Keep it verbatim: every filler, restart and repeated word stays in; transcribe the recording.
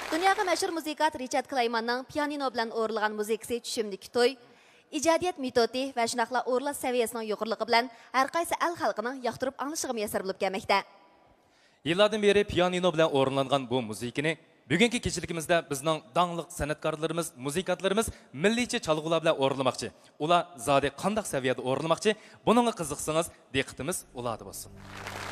دۇنياغا مەشھۇر مۇزىكانت رىچارد كلايماننىڭ پىيانىنو بىلەن ئورۇنلىغان مۇزىكىسى چۈشۈمدىكى توي ئىجادىيەت مېتودى ۋە شۇنداقلا ئورۇنلاش سەۋىيەسىنىڭ يۇقىرىلىقى بىلەن ھەرقايسى ئەل خەلقىنىڭ ياقتۇرۇپ ئاڭلىشىغا مۇيەسسەر بولۇپ كەلمەكتە. يىللاردىن بېرى پىيانىنو بىلەن ئورۇنلانغان بۇ مۇزىكىنى بۈگۈنكى كېچىلىكىمىزدە بىزنىڭ داڭلىق سەنئەتكارلىرىمىز، مۇزىكانتلىرىمىز مىللىيچە چالغۇلار بىلەن ئورۇنلىماقچى. ئۇلار زادى قانداق سەۋىيەدە ئورۇنلىماقچى؟ بۇنىڭغا قىزىقسىڭىز، دىققىتىمىز ئۇلاردا بولسۇن.